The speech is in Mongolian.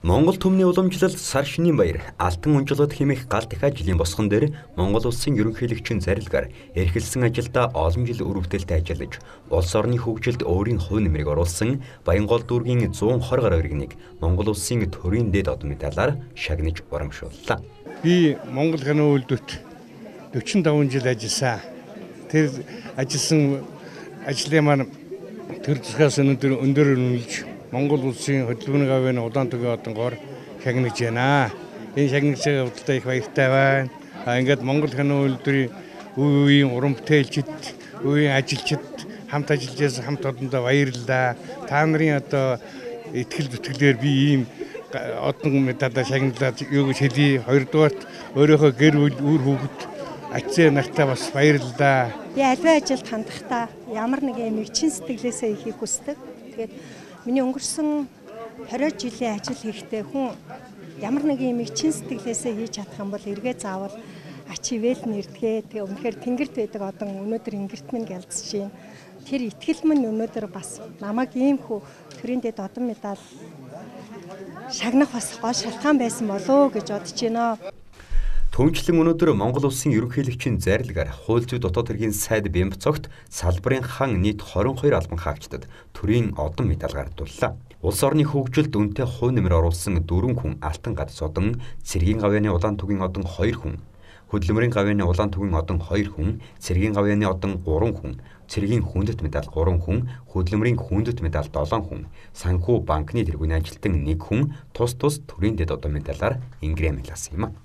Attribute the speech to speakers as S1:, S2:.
S1: Монгол түмний уламжлалт сар шинийн баяр Алтан унжлаад хэмээх гал дахиад жилийн босгон дээр Монгол улсын ерөнхийлөгчийн зарилгаар эрхэлсэн ажилдаа олон жил үр бүтээлтэй ажиллаж улс орны хөгжилд өөрийн хувь нэмрийг оруулсан Баянгол дүүргийн 120 гаруй иргэнийг Монгол улсын төрийн дээд одон медалаар шагнаж урамшууллаа.
S2: Би Монгол кино үйлдвэрт 45 жил ажилласан. Тэр ажилласан ажлын маань төр засгаас өндөр өндөр үнэлж Монгол улсын хөдөлмөрийн гавьяаны улаан тугийн одонгоор шагнаж байна. Энэ шагнаж байгаа явдалтай их баяртай байна. Ингээд Монгол кино үйлдвэрийн үе үеийн уран бүтээлчид, үеийн ажилчид хамт ажиллаж байсан хамт олондоо баярлалаа. Та нарын одоо итгэл зүтгэлээр би ийм одон медалаар шагналаад юу гэж хэлье. Хоёрдугаарт өөрийнхөө гэр бүл, үр хүүхэд, ачаа нартай бас баярлалаа.
S3: Би аливаа ажилд хандахдаа ямар нэг юм чин сэтгэлээсээ хийхийг хүсдэг. Тэгээд миний өнгөрсөн 20 жилийн ажил хийхдээ хүн ямар нэг юм чин сэтгэлээсээ хийж чадах юм бол эргээ заавал ач ивэл нэрдгээ. Тэгээ үнэхээр тэнгэрт байдаг одон өнөөдөр ингэрт минь гялцж байна. Тэр итгэл минь өнөөдөр бас намайг ийм хүү төрийн дэд одон медаль шагнах бас гол шалтгаан байсан болов уу гэж бодож байна.
S1: Түүнчлэн өнөөдөр Монгол улсын ерөнхийлөгчийн зарилгаар хууль зүйн дотоод хэргийн сайд Бямбцогт салбарын хан нийт 22 албан хаагчдад төрийн одон медаль гардууллаа. Улс орны хөгжилд үнэтэй хувь нэмэр оруулсан 4 хүн алтан гад содон, цэргийн гавьяаны улаан тугийн одон 2 хүн, хөдөлмөрийн гавьяаны улаан тугийн одон 2 хүн, цэргийн гавьяаны одон 3 хүн, цэргийн хүндэт медаль 3 хүн, хөдөлмөрийн хүндэт медаль 7 хүн, санхүү банкны тэргүүний ажилтан 1 хүн тус тус төрийн дэд одон медалаар ингрэм ялсан юм.